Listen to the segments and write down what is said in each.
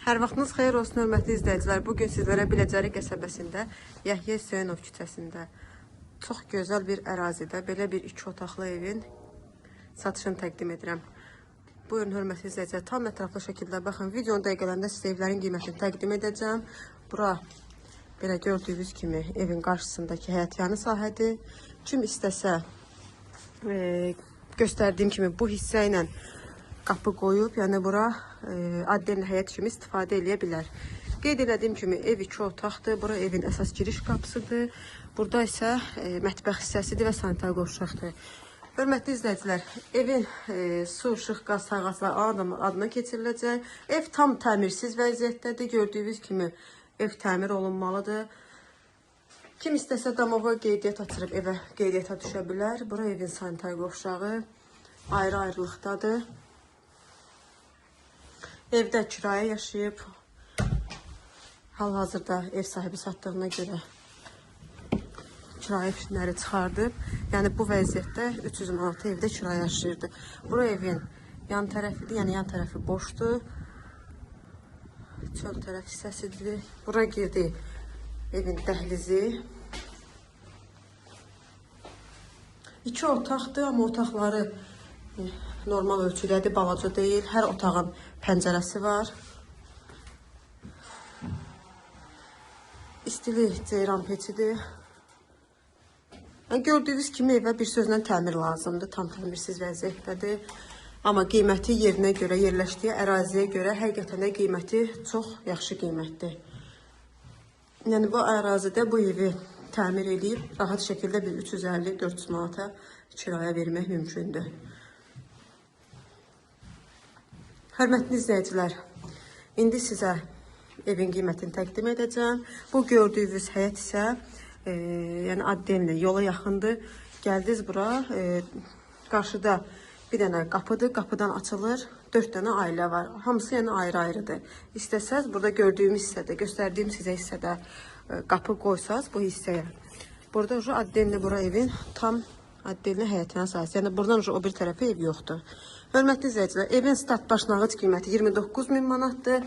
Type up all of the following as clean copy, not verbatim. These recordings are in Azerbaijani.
Hər vaxtınız xeyir olsun, hörmətli izləyicilər. Bu gün sizlərə Biləcəri qəsəbəsində, Yəhya Hüseynov küçəsində çox gözəl bir ərazidə belə bir iki otaqlı evin satışını təqdim edirəm. Buyurun, hörmətli izləyicilər, tam ətraflı şəkildə baxın. Videonun dəqiqələrində sizə evlərin qiymətini təqdim edəcəm. Bura belə gördüyünüz kimi evin qarşısındakı həyətyanı sahədir. Kim istəsə göstərdiyim kimi bu hissə ilə qapı qoyub, yəni bura adden həyət kimi istifadə eləyə bilər. Qeyd elədiyim kimi ev iki otaqdır. Bura evin əsas giriş qapısıdır. Burada isə mətbəx hissəsidir və sanitar qovşaqdır. Hörmətli izləyicilər, evin su, işıq, qaz sahəsi adına keçiriləcək. Ev tam təmirsiz vəziyyətdədir. Gördüyünüz kimi ev təmir olunmalıdır. Kim istəsə damovoy qeydiyyat açırıb evə qeydiyyata düşə bilər. Bura evin sanitar qovşağı ayrı-ayrılıqdadır. Evdə kirayə yaşayıb. Hal-hazırda ev sahibi satdığına görə kirayə fişləri çıxardıb. Yəni bu vəziyyətdə 300 manata evdə kirayə yaşayırdı. Bura evin yan tərəfidir, yəni yan tərəfi boşdur. Çöl tərəf hissəsidir. Bura girdi evin dəhlizi. İki otaqdır, amma otaqları normal ölçüdədir, balaca deyil. Hər otağın pəncərəsi var. İstili ceyran peçidir. Yəni, gördüyünüz kimi evə bir sözlə təmir lazımdır. Tam təmirsiz vəziyyətdədir. Amma qiyməti yerinə görə, yerləşdiyi əraziyə görə həqiqətən də qiyməti çox yaxşı qiymətdir. Yəni bu ərazidə bu evi təmir edib rahat şəkildə bir 350-400 manata kirayə vermək mümkündür. Hörmətli izləyicilər, indi sizə evin qiymətini təqdim edəcəm. Bu gördüyünüz həyət isə yəni addenli yola yaxındır. Gəldiniz bura, qarşıda bir dənə qapıdır, qapıdan açılır. 4 dənə ailə var. Hamısı yəni ayrı-ayrıdır. İstəsəz burada gördüyüm hissədə, göstərdiyim sizə hissədə qapı qoysaz bu hissəyə. Burada addenli bura evin tam addenli həyətinə sahəsi. Yəni buradan o bir tərəfə ev yoxdur. Hörmətli izləyicilər, evin start başlanğıc qiyməti 29.000 manatdır.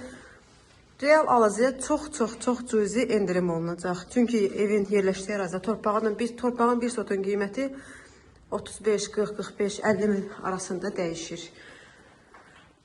Real alıcıya çox cüzi endirim olunacaq. Çünki evin yerləşdiyi ərazidə torpağın bir sotun qiyməti 35, 40, 45, 50 min arasında dəyişir.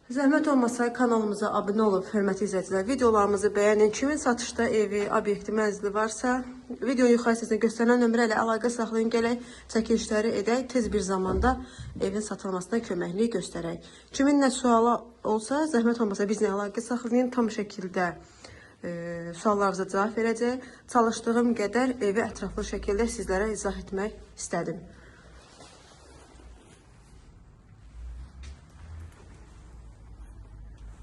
Zəhmət olmasa kanalımıza abunə olub, hörmətli izləyicilər, videolarımızı bəyənin. Kimin satışda evi, obyekti, mənzili varsa, videonun yuxarı hissəsində göstərilən nömrə ilə əlaqə saxlayın, gələk, çəkilişləri edək, tez bir zamanda evin satılmasına köməklik göstərək. Kimin nə sualı olsa, zəhmət olmasa bizlə əlaqə saxlayın, tam şəkildə suallarınıza cavab verəcək. Çalışdığım qədər evi ətraflı şəkildə sizlərə izah etmək istədim.